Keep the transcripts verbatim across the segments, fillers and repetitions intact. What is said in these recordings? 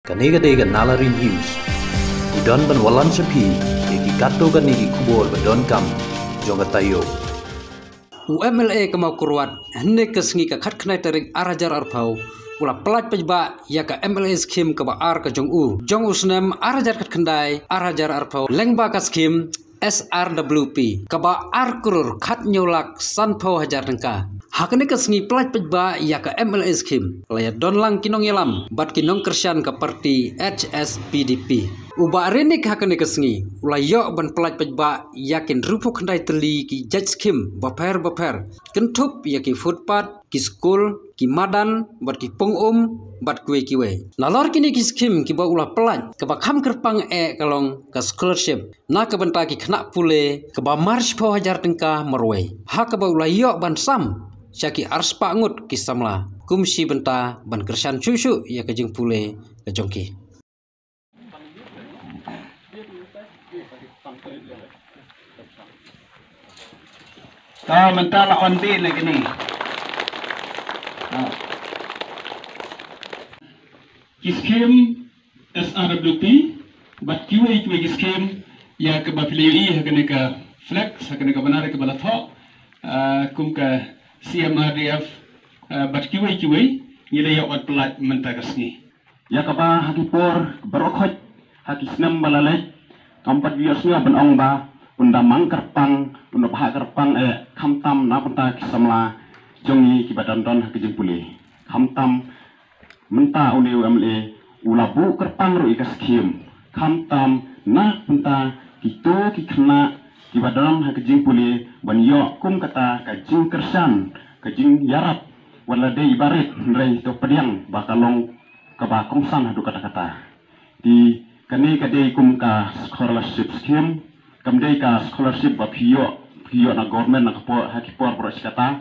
Kane ka dei ka Nalari News. Ngi don ban wallam sha phi ïa ki katto katne ki khubor ba donkam jong ka taïew. U M L A ka Mawkyrwat hynne ka sngi ka khatkhyndai tarik ar hajar arphew u la pyllait paidbah ïa ka M L A scheme kaba ar ka jong u jong u snem ar hajar khatkhyndai ar hajar arphew lyngba ka scheme S R W P kaba ar klur khathynñiew lak sanphew hajar tyngka. Ha kane ka sngi pyllait paidbah ïa ka M L A scheme la ïa don lang ki nongïalam bad ki nongkyrshan ka parti H S P D P. U Bah Rinik ha kane ka sngi u la ïoh ban pyllait paidbah ïa ki hynriewphew khyndai tylli ki jait scheme bapher bapher, kynthup ïa ki footpath, ki skul, ki madan bad ki pung um bad kiwei kiwei. Nalor kine ki scheme kiba u la pyllait, kaba kham kyrpang eh ka long ka scholarship na ka bynta ki khynnah pule kaba mar shiphew hajar tyngka marwei, ha kaba u la ïoh ban sam sha ki arspah ngut ki samla kum shi bynta ban kyrshan shuh shuh ïa ka jingpule ka jong ki. Ta mynta la on dih na kini. Ha. Ki scheme S R W P bad kiwei kiwei ki scheme ïa kaba phi la ïohi ha kane ka flex, ha kane ka banner kaba la thoh, ah, kum ka C M R D F, ah, bad kiwei kiwei ngi la ïoh ban pyllait mynta ka sngi. Ïa kaba ha ki por baroh khoit ha ki snem ba la leit kam pat ïohsngew ban ong ba un da mang kyrpang, un da bha kyrpang eh khamtam na bynta ki samla jong ngi kiba don don ha ka jingpule. Khamtam mynta une u M L A u la buh kyrpang ruh ïa ka scheme. Khamtam na bynta kito ki khynnah kiba don ha ka jingpule ban ïoh kum kata ka jingkyrshan, ka jingïarap, wat la dei iba rit hynrei to pdiang ba ka long kaba kongsan haduh katta katta. Te kane ka dei kum ka scholarship scheme, kam dei ka scholarship ba phi ïoh, phi ïoh na government na ka por, ha ki por baroh shi katta.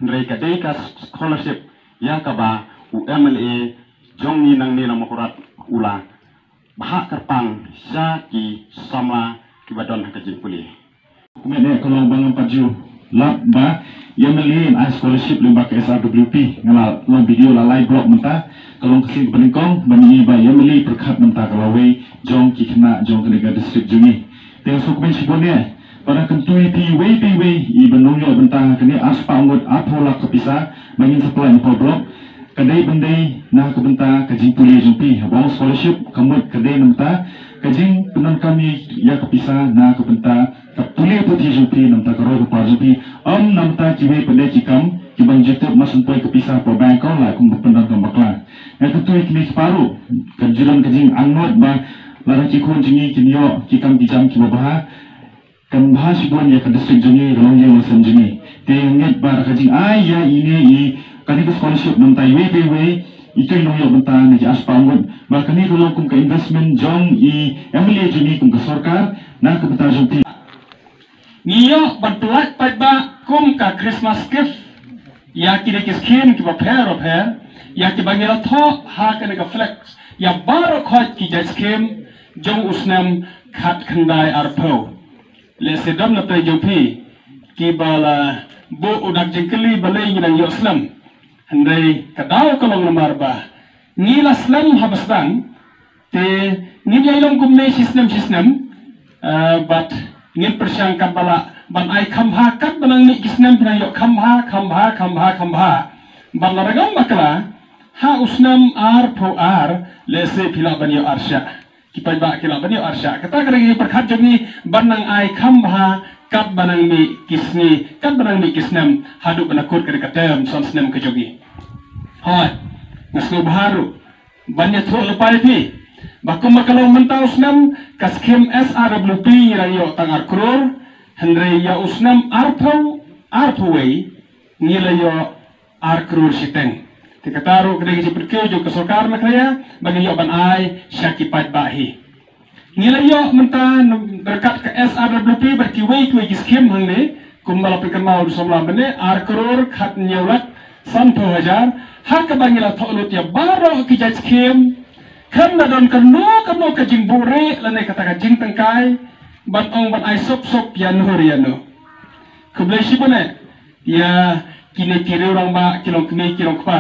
Hynrei ka dei ka scholarship ïa kaba u M L A jong ngi nangne na Mawkyrwat u la bha kyrpang sha ki samla kiba don ha ka jingpule. Kumne ka long ba ngam pat ju lap ba ïa M L A ai scholarship lyngba ka S R W P, nga la long video la lai block mynta, ka long ka sien kaba nyngkong ba ngi ba ïa M L A pyrkhat mynta ka lawei jong ki khynnah jong kane ka district jong ngi. Te nga sngewkmen shibun ïa ba nga kyntu ïa phi iwei pa iwei iba nongïoh bynta ha kane arspah ngut arphew lak ka pisa ba ngin supply na Mawkyrwat block. Ka dei ban dei na ka bynta ka jingpule jong phi, haba ong scholarship ka mut ka dei na bynta ka jingpyndonkam ïa ka pisa na ka bynta ka pule puthi jong phi, na bynta ka roi ka par jong phi, ym na bynta kiwei pat de ki kam kiba ngi ju tip, mar shu poi ka pisa hapoh bank account la kum ba pyndonkam bakla. Nga kyntu ïa kine ki paru, kan ju don ka jingangnud ba lada ki khun jong ngi kin ïoh ki kam ki jam kiba bha, kan bha shibun ïa ka district jong ngi, ka longïing longsem jong ngi. Te nga ngeit ba da ka jingai ïa ine i kane ka scholarship na bynta iwei pa iwei, ito i nongïoh bynta na ki arspah ngut, ba kane ka long kum ka investment jong i M L A jong ngi kum ka sorkar na ka bynta jong phi. Ngi ïoh ban pyllait paidbah kum ka Christmas gift ïa kine ki scheme kiba pher bapher, ïa kiba ngi la thoh ha kane ka flex ïa baroh khoit ki jait scheme jong u snem khatkhyndai arphew. Lehse don na pdeng jong phi kiba la buh u dak jingkylli balei ngi dang ïoh slem. Hynrei ka daw ka long namar ba ngi la slem haba sdang, te ngin ïai long kumne shi snem shi snem, eh, bad ngin pyrshang katba lah ban ai kham bha, katba nang mih ki snem phi nang ïoh kham bha, kham bha, kham bha, kham bha. Bad lada ngam bakla, ha u snem arphew ar lehse phi lah ban ïoh arshah. Ki paidbah ki lah ban ïoh arshah. Kata ka dei ka jingpyrkhat jong ngi ban nang ai kham bha katba nang mih ki sngi, katba nang mih ki snem, haduh ba nang kut ka dei ka term san snem ka jong ngi. Hooid, nga sngewbha ruh ban ïathuh lypa ïa phi ba kumba ka long mynta u snem, ka scheme S R W P ngi dang ïoh tang ar klur, hynrei ïa u snem arphew, arphew wei ngi la ïoh ar klur shiteng. Te kata ruh ka dei ka jingpynkiew jong ka sorkar Meghalaya ba ngi ïoh ban ai sha ki paidbah hi. Ngi la ïoh mynta ryngkat ka S R W P bad kiwei kiwei ki scheme hangne, kumba la pynkynmaw da u samla mynne, ar klur khathynñiew lak sanphew hajar, ha kaba ngi la thoh lut ïa baroh ki jait scheme. Kan da don kano kano ka jingbuhrieh lane kata ka jingtyngkai ban ong ban ai sop sop ïa no ïa no. Khublei shibun eh ïa kine ki riew rangbah, ki longkmie ki longkpa.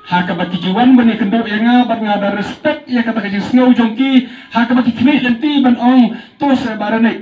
Ha kaba ki ju wan ban ïakynduh ïa nga bad nga da respect ïa kata ka jingsngew jong ki, ha kaba ki khmih lynti ban ong, to se Bah Renik,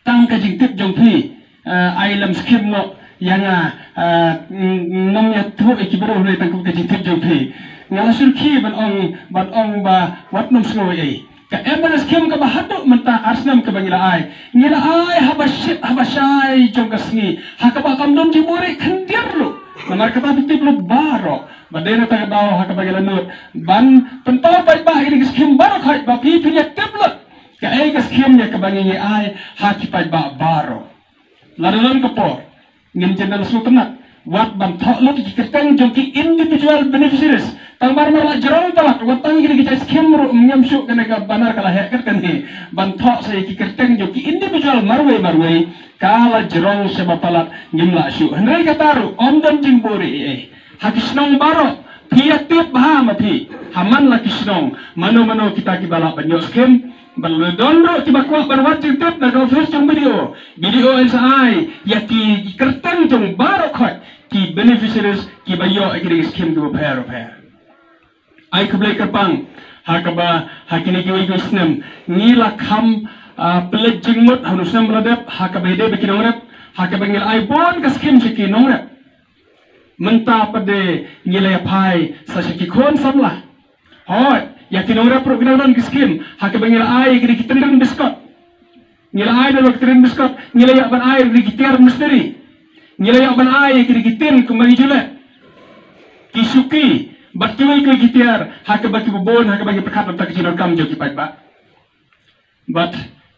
tang ka jingtip jong phi, eh, ai lem skim noh ïa nga, eh, ng- ngam ïathuh ïa ki briew ne tang ka jingtip jong phi. Nga la shu khie ban ong, ban ong ba wat nym sngew ei. Ka M N S skim kaba haduh mynta ar snem kaba ngi la ai. Ngi la ai haba shit haba shai jong ka sngi. Ha kaba kam don jingbuhrieh khyndiat ruh. Namar kata phi tip lut baroh. Ba dei na kata ka daw ha kaba ngi la nud ban pynpaw paidbah ïa kine ki skim baroh khoit ba phi phin ïa tip lut kaei ka skim ïa kaba ngi ngi ai ha ki paidbah baroh. Lada don ka por ngin jan da sngewtynnat wat ban thoh lut ki kyrteng jong ki individual beneficiaries. Tang mar mar la jrong palat wat tang kine ki jait skim ruh, ngam shuh kane ka banner ka la heh kat kane ban thoh sa ïa ki kyrteng jong ki individual marwei marwei. Ka la jrong shaba palat, ngim lah shuh. Hynrei kata ruh ym don jingbuhrieh ei ei. Ha ki shnong baroh phi ïa tip bha ma phi, ha man la ki shnong, mano mano kita kiba lah ban ïoh skim. Bad lada don ruh kiba kwah ban wad jingtip na ka office jong B D O, B D O yn sa ai ïa ki kyrteng jong baroh khoit ki beneficiaries kiba ïoh ïa ki skim kiba pher pher. Ai khublei kyrpang ha kaba ha kine kiwei kiwei snem ngi la kham, ah, pynleit jingmut ha u snem ba la dep ha kaba ïadei bad ki nongrep, ha kaba ngi la ai bun ka skim sha ki nongrep. Mynta pat de ngi la ïa phai sa sha ki khun samla. Hooid, ïa ki nongrep ruh ki dang don ki skim ha kaba ngi la ai ïa ki tynrin biskot. Ngi la ai da lok tynrin biskot, ngi la ïoh ban ai ruh ki tiar mistri. Ngi la ïoh ban ai ïa ki tin kumba ngi ju leh. Ki shuki bad kiwei kiwei ki tiar ha kaba ki bun ha kaba ngi pyrkhat na ka jingdonkam jong ki paidbah. Bad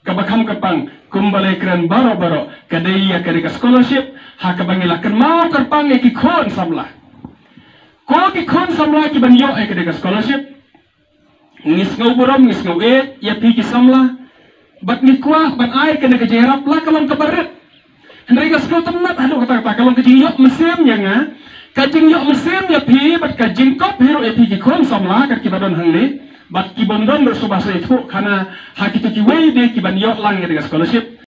kaba kham kyrpang kumba la kren baroh baroh ka dei ïa kane ka scholarship ha kaba ngi la kynmaw kyrpang ïa ki khun samla. Ko ki khun samla ki ban ïoh ïa kane ka scholarship. Ngi sngew burom, ngi sngew ïeit ïa phi ki samla. Bad ngi kwah ban ai kane ka jingïarap la ka long kaba rit. Hynrei ka sngewtynnat haduh katta katta ka long ka jingïoh mynsiem ïa nga, ka jingïoh mynsiem ïa phi bad ka jingkop hi ruh ïa phi ki khun samla kat kiba don hangne. Bad ki bym don ruh shuh ba sa ïathuh khana ha kito kiwei de ki ban ïoh lang ïa ka scholarship.